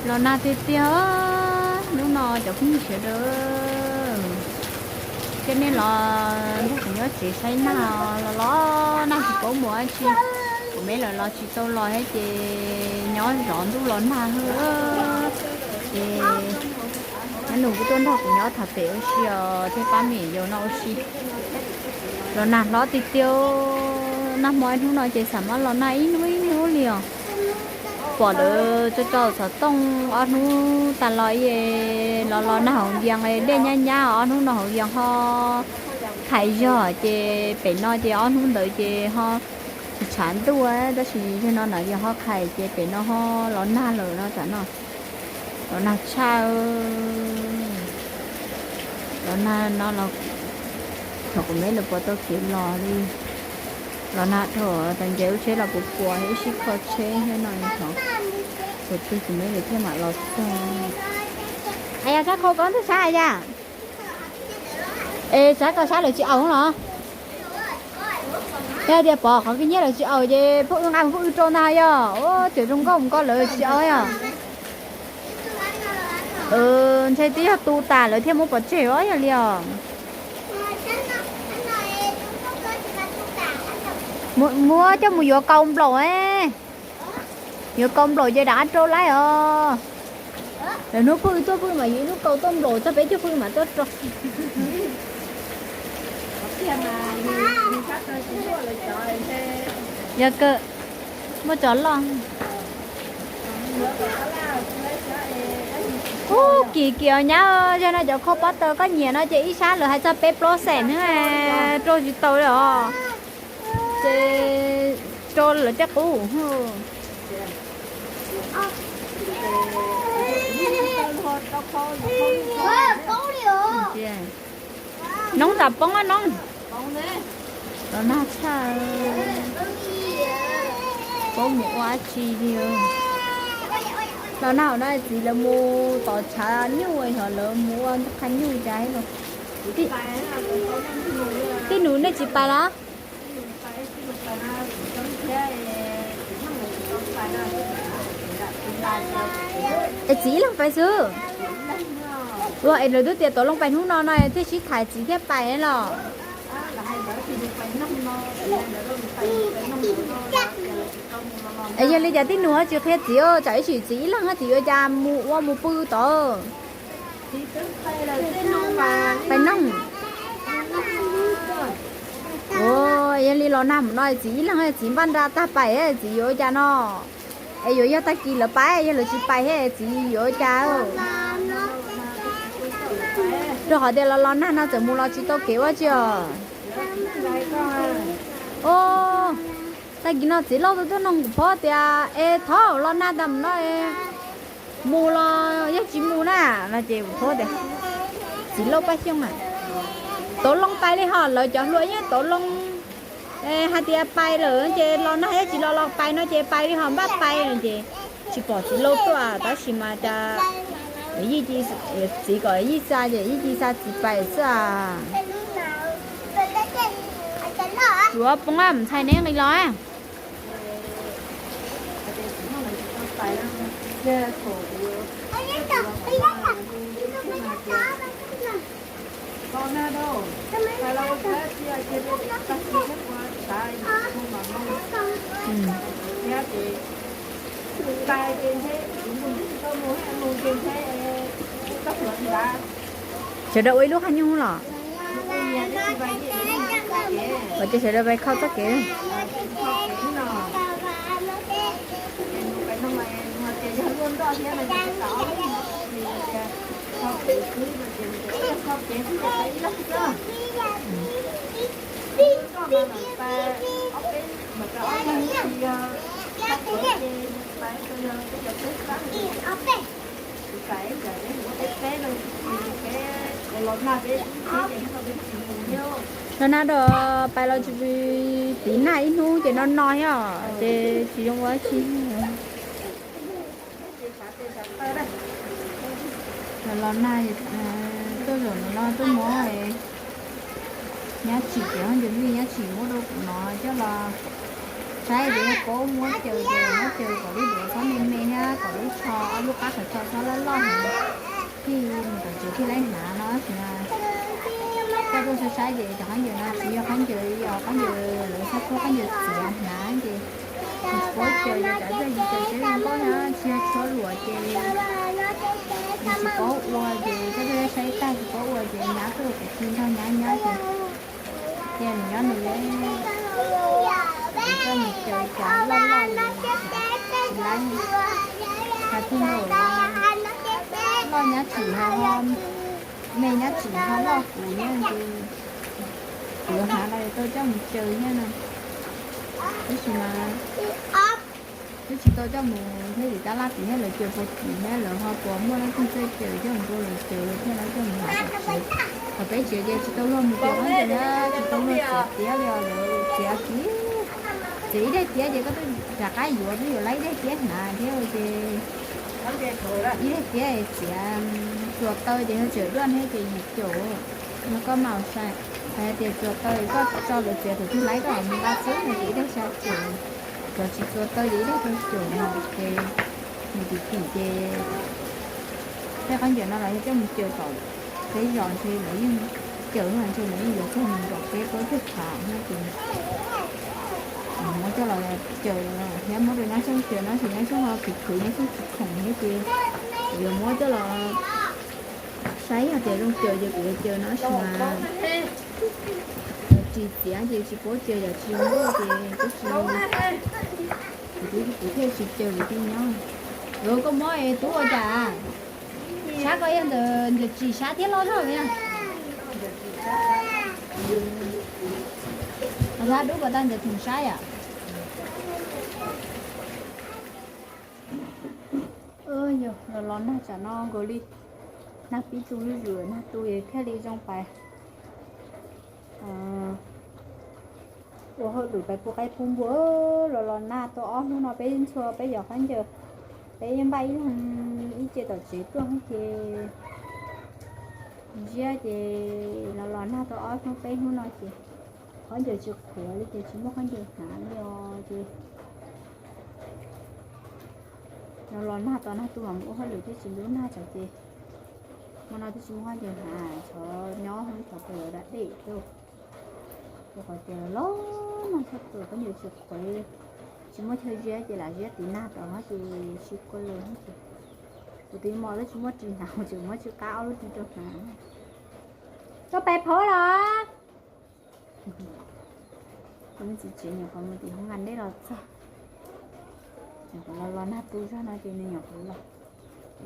Los nag tiag tiag, hnub no cov phooj ywg sawv daws, ces nej los nrog kuv nyob tsev saib nag, los los nag tsis paub mus dab tsi. Kuv me lawv los tsis tau los thiab ces nyob zov ntuj los nag hwb. Ces nab nus kuj tuaj nrog kuv nyob tham pem ua si os thiab pab me nyuam yaus no ua si. Los nag hlob tiag tiag, nag hmo ib hnub no ces xam mab los nag ib hnub ib hnub li os. Pom lawv tso tso xov tooj ob hnub tas los, los los nag hauv Vias dej nyab nyab, ob hnub no hauv Vias ho khais zog ces pem no ces ob hnub ntawd ces ho tsis tshav ntuj, tab sis yog no na Vias ho khais ces pem no ho los nag lawm no tam no. Los nag tshaj. Los nag no los, thaum kuv me lawv puas tau kev los li. Los nag dhau tas nce lub tsheb los puas puas ib sij kho tsheb thiab no, thaum twg kuv me lawv thiaj mam los txog. Yog sab khau koj twb sab yam, es sab koj sab lawv tsis aus los? Yog tias pom qhov kib nyiab lawv tsis aus ces phooj ywg nqa phooj ywg rau ntag yog. Ua tseem zoo nkauj mus koj lawv tsis aus yog. Ntshe twb yog tu tas lawv thiaj muab pov tseg os yog li os. Muab coj mus yuav kaus nplaum, yuav kaus nplaum ces rov qab rau laib os. Lwm hnub phooj ywg tuaj phooj ywg mam yuav ib lub kaus tuaj nplaum txog peb caug phooj ywg mam tuaj rau. Yog kawg, muaj tsov loj. Ub, kim kim os nyab, yog no cov khau pob taws koj nyiam no ces ib sab lawv hais txog peb plaub xees na, rau tsis tau li os. Ces rau lawv tej qub. Noob tas poob noob. Los nag tshaj, paub mus ua dab tsi li. Los nag hauv no txiv lawv mus tov tshav nyuj, yog lawv mus ua qha nyuj cas los. Tij nus nej tsis pais los? Es txiv ib leeg pais xwb. Ua es lawv twb tias Tauv Looj pais hnub no no thiaj sib tham txiv thiaj pais los. Es yog li cas tij nus ho tsis qhia txiv, tsam ib sim txiv ib leeg txiv yuav cas mus ua mus pw tod. Pais noog. Ua yog li los nag mus no txiv ib leeg txiv npaj nra tag pais txiv yuav ua cas no. Es yuav yog tag kis lawv pais, yog lawv tsis pais thiab txiv yuav ua cas. Rau qhov tias los los nag no txawm mus los tsis tau kev ua tsi os. Ua tag kis no txiv lauj tuaj tuaj noog kuv phob tias es thov los nag tas mus no mus los yog tsis mus na no ces kuv phob tias txiv lauj Paj Xyooj a, Tauv Looj pais li ho lawv cov hluas yeej Tauv Looj hais tias pais lawm ces los nag, yog tsis los los pais no ces pais li ho npaj pais no ces tsis pom txiv lauj tuaj tab sis mas cas yij, txiv kom yij xa ces yij cia xa txiv pais xwb a. Yuav poob mus ntxhais neb nqis los. Sawv daws ua ib lub qhab nyuj los. Ua ces sawv daws pais khau txoj kev. Los nag dua pais los tsis, tiv nag ib hnub ces no no thiab ces tsis zoo ua dab tsi. Los nag tuaj zaum no tuaj mob nyab tsim ces ho ncua vij nyab tsim muab rau kuv no coj los Saib ces yog paub muab caws ces muab caws kom lub duav txhob me me thiab kom lub tsho, lub qab qhov tsho txhob loj loj heev, thiaj mus tom tsev thiaj laib hnav no. Tab sis mas koj tuaj saib saib ces cov khaub ncaws no tsis yog khaub ncaws, yog khaub ncaws lawv txhob tshuab khaub ncaws txiav hnav ces nws tsis paub caws ces tsam txawj yus caws tsev zoo nkauj thiab tsis yog tshuab luam ces nws tsis paub ua ces koj tuaj saib tag tsis paub ua ces nyab tuaj kuv tsis nrog nyab nyob ces cia nws nyob nws, kuv coj mus caws cov loj loj li, tsis laib, hais tij nkaus loj nyab tsim ho, me nyab tsim ho loj kuv nyob ces kuv yuav hnav los yuav tau coj mus caws thiab no. Tab sis mas twb tsis tau coj mus thiab vim tab laj tim thiab lawv caws puag tim thiab lawv ho puas muaj leej twg txawj caws coj mus rau lawv caws lawv thiaj lawv coj mus hnav tom tsev. Tom peb tsev ces tsis tau luag mus caws khaub ncaws thiab tsis tau luag txiav tiab li os, lawv txiav kiag, txiav ib daig tiab ces koj twb rov qab yuav twb yuav laib ib daig tiab hnav thiab ces ib daig tiab txiav tsuas taw ces yog tseem duaj thiab ces yus caum, yog koj mam sai, hais tias tsuas taw koj tso lawv txiav thaum twg laib koj mam nqa xwb no ces ib daig sai caum, cov tsis tsuas taw ces ib daig tau caum no ces nws tim tim ces tej khaub ncaws no los yog coj mus caws tom peb zos ntshe lawv yeej caws no ntshe lawv yeej yuav txog mus nkaum peb plaub caug phav no ces muab coj los caws thiab muab rau nyab Xyooj caws no sis nyab Xyooj ho khwv khwv nyab Xyooj tsis khoom thiab ces kuv yuav muab coj los saib yog tias zoo caws ces kuv yuav caws no sis mas ris txiav ces tsis paub caws yam tsis zoo nkauj ces twb tsis, kuv thiaj tsis caws kuv thiaj nyob. Luag koj muab es tub ua cas? Sab ko yog ntawm ntawm tsis sab thiab loj zog li. Sab dub ko tau ntawm thoom sab yom. Yog los los nag tsam no nkaus li, nag pib tu zuj zus, nag tu thiaj li zoo pais ua hauj lwm pais pub qaib pub npua. Los los nag tau ob hnub no peb ntxhua peb yos khaub ncaws, peb yeej npaj ib leeg ib ce tom tsev tuaj ces ziab ces los los nag tau ob hnub peb hnub no ces khaub ncaws tsis qhuav li ces tsis muaj khaub ncaws hnav li os ces los los nag tau nag tu mam mus ua hauj lwm thiab tsis ntub nag tsam ces hmo no twb tsis muaj khaub ncaws hnav, tsov nyob hauv tsov pw lawv da dej thiab. Rau qhov tias los nag tshaj plaws khaub ncaws tsis qhuav, tsis muaj chaw ziab ces lam ziab tiv nag tod ces tsis kua lawm ces kuv tus me nyuam twb tsis muaj ris hnav ces muab tsw qab ob lub ris rau hnav. Koj pais phauj los? Kuv me txiv tsev nyuam qhuav mus tim hoob ngas dej los txog, nyuam qhuav los los nag tu zog no ces nws nyuam qhuav los,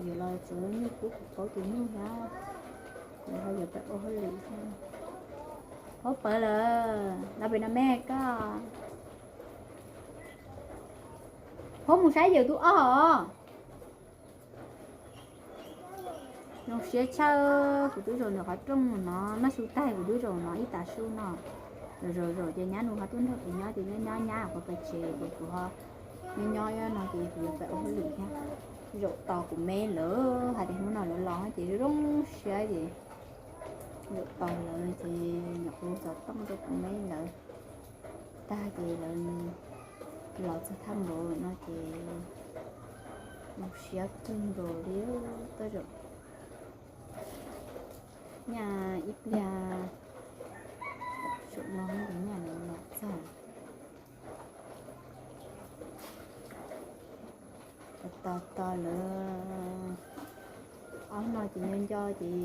yuav los tsuav nyuj kub kuv paub tus nyuj thiab, kuv ho yuav pais ua hauj lwm thiab. Phauj pawv lawm, los pem no me koj. Phauj mus saib yawm tub ob os. Zoo siab tshaj, kuv twb zaum ntawm qhov rooj no, noj su tag kuv twb zaum no ib tav su no. Zaum zaum zaum ces nyab nus ho tuaj nrog kuv nyob ces nyob nyob nyab qhuav pais tsev ces kuv ho nyob nyob no ces kuv yuav pais ua hauj lwm thiab. Zaum tos kuv me lawm, hais tias hnub no lawv los ces zoo siab ces zaum tos lawv ces nyuam qhuav xov tooj rau kuv me lawv tag ces lawv los txog thaj npaum no ces zoo siab kawg nkaus li. Tuaj zaum nyaj ib pliag, zaum no ces nyaj lawv los txog. Tos tos lawv ob no ces nco nco ces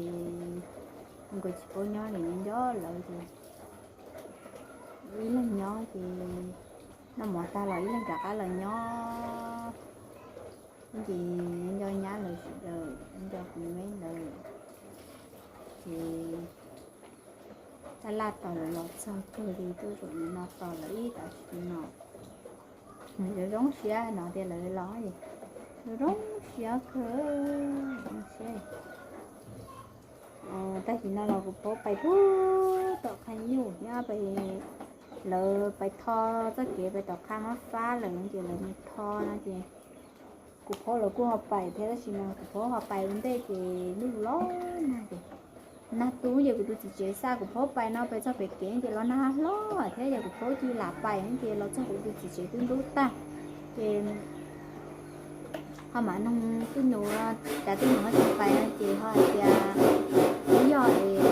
nkawd tsis paub nyob li, nco nco lawv ces ib leeg nyob ces noj mov tag los ib leeg rov qab los nyob. Ces nco nyab lawv sawv daws, nco kuv me lawv ces tab laj tos lawv los txog kawg li, tuaj zaum no tos lawv ib tav su no. Zoo zoo siab no tias lawv los, zoo zoo siab kawg, zoo siab. Tam sim no los kuv paub pais puag tom qhov nyuj nyob pem, lawv pais tho txoj kev pais tom qhov mab fab lawm ces lawv mus tho no ces kuv paub lawv kuj ho pais thiab tab sis mas kuv paub ho pais ua ntej ces ntuj los nag ces Nag tu ces kuv tus txiv tsev xa kuv phaub pais no pais txog pem kev ces los nag hlob thiab ces kuv phaub cia li lam pais ces los txog kuv tus txiv tsev twb ntub tag. Ces ho mam noog tij nus, cas tij nus ho tsis pais no ces ho hais tias twb yog es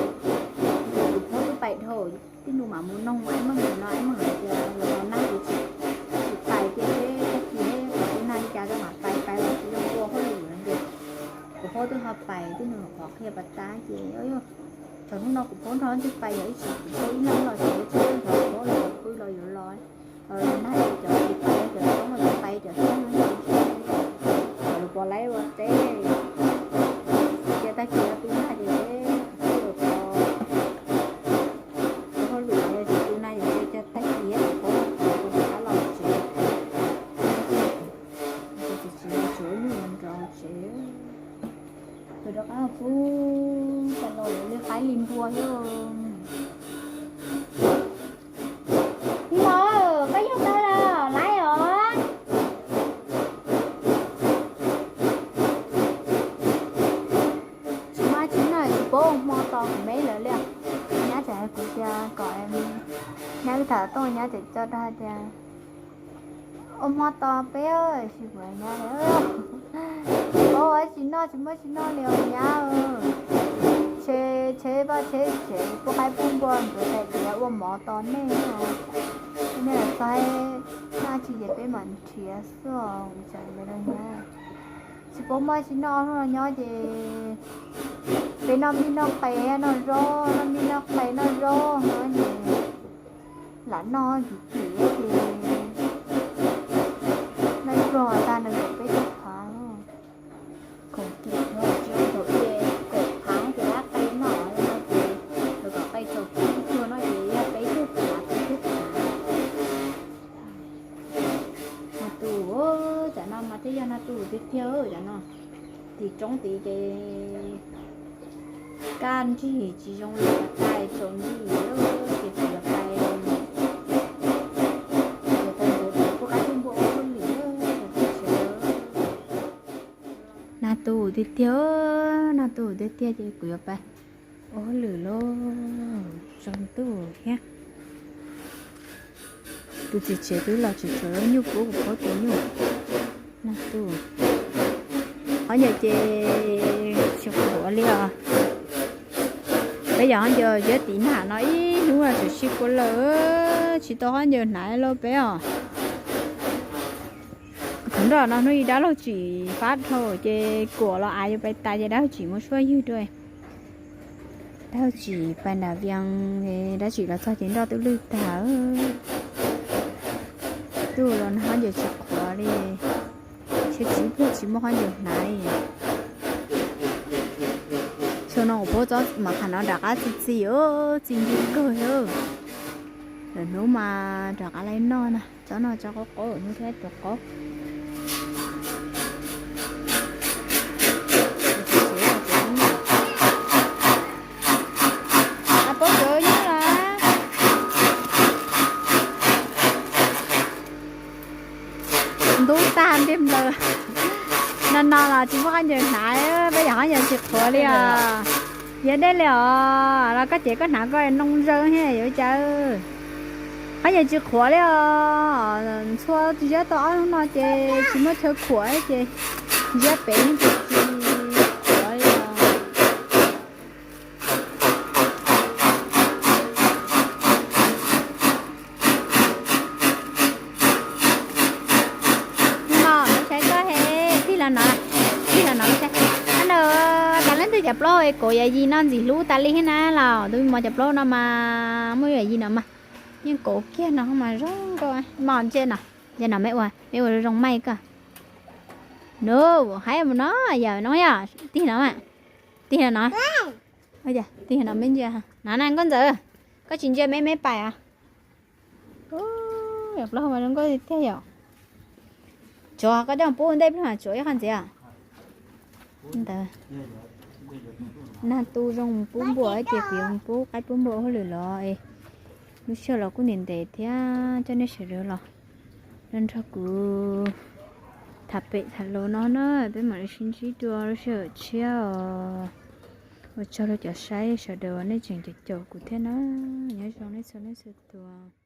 kuv phaub twb pais dhau, tij nus mam mus noog ib meeg no, ib meeg hais tias los nag kuv tsis pais tias seb tag kis seb qhov twg nag li cas rau mam pais, pais los tsis zoo ua hauj lwm no ces kuv phaub twb ho pais, tij nus qhov qhia pas tas ces thaum hnub no kuv phaub nrog leej twg pais yog ib tsis kuv phaub ib leeg los tsis ua tsis nrog kuv phaub los pw los yuav los, los nag ces cov tsis pais cov toob, los tsis pais cov toob no, kom lawv pom lawv ua teb. Ces tag kis no twb nag ces kuv phaub yuav pov ua hauj lwm, tsis twb nag ces cog tag kis kuv phaub rov qab los tsev. Tsis tsis tsuav nyuj nrog tsev, tus rov qab pub tas los li qaib li npua xwb. Tij laug, koj yog tau los laiv os. Tsis muaj tsis noj tsis paub ua hmo tos kuv me lawv li. Nyab tseem hais kuv tias kom nyab wb tham tooj, nyab tseem coj dag tias ua hmo tos peb, tsis pom nyab li. Tsis paub ua tsis noj tsis muaj tsis noj li os nyab. Tsheb, tsheb vaj tsheb tsev pub qaib pub npua ntxuav tais diav ua mov tos nej os. Nej los txog noj tsis ces peb mam nrhiav xwb os, kuv tseem hais rau nyab. Tsis paub muaj tsis noj, hnub no nyob ces peb noj mij noj qe noj zaub, noj mij noj qe noj zaub no ces lam noj kim kim ces noj ib pluag tag nws kom peb coj phav, khoom kim no tsis thaum ces kom phav ces dab qe noj no ces lawv kom qe tsaus peb pluag no ces yog peb tug phav peb tug phav. Nag tu, cov no mas thiaj yog nag tu tiag tiag cov no. Tim roob tid ces kaj nrig tsis zoo li cov tais tsaus nti ces kuv yuav pais, yuav pais ntxuav tais pub qaib pub npua ua hauj lwm. Nag tu tiag tiag, nag tu tiag tiag ces kuv yuav pais ua hauj lwm lauj, tsaus ntuj thiab. Tus txiv tsev twb los tsis tshua nyuj pub kuv phaub tus nyuj. Nag tu, qhov ncauj ces tsis qhuav li os. Peb yog qhov ncauj ziab tiv nag no ib hnub tseem sib kua lawm, tsis tau qhov ncauj hnav lauj peb os. Thaum nroj no hnub ib dab laug tsim fab dhau ces kuam los av yuav pais tas ces dab laug tsim mus suab ywg dua. Dab laug tsim pais nram Vias, dab tsim los txog ces nroj twb lwj tag. Tuj los nag qhov ncauj tsis qhuav li, tsheb tsis pliag tsis muaj qhov ncauj hnav li. Xyoo no kuv pub tsob mam qham no rov qab txi txi, txi ncw kawg. Lwm hnub mas rov qab los noj na, tsob no tsob qaub qaub, hnub thiab tus qaub. Paub tsuav nyuj los ntub tag ntiag nplaws. No no los tsis muaj qhov ncauj hnav, peb yog qhov ncauj tsis qhuav li os. Yog dej li os los koj ces koj hnav koj noo zaws thiab yuav cas. Qhov ncauj tsis qhuav li os, ntxhua ziab tau ob hnub no ces tsis muaj chaw khuam ces ziab pem ces tsis qhuav li os. Hnub no saib koj he, tig los no, tig los no saib. Ab, tas leej twg cov plaub es kauv yam yis no ntxim hlub tas li thiab na los tus me mos cov plaub no mas muaj yam yis no mas yeej kauv kiag no mas zoo nkauj. Mos ntsia no, ntsia no me ua, me ua zoo zoo maij koj. No, haib mus no, yam no yom, tig no, tig no no. Tig no me ntsia, no na nkauj ntxawm, koj tsis ntsia me me pais as. Plaub mas zoo nkauj tiag yom. Tsuav koj coj pub ntej pliag mas tsuav ib qho ntxiv. Ntawd, nag tu zoo pub npua ces kuv yuav pub qaib pub npua hauj lwm los. Lub sij hawm los kuj ntev ntev thiab, coj nej sawv daws los nrog kuv tham pem tham los no na, peb mam li sib ntsib dua lub sij hawm tshiab os. Ua tsaug rau cov saib sawv daws uas nej tseem caum caum kuv thiab na. Nyob zoo nej txhua leej txhua tus.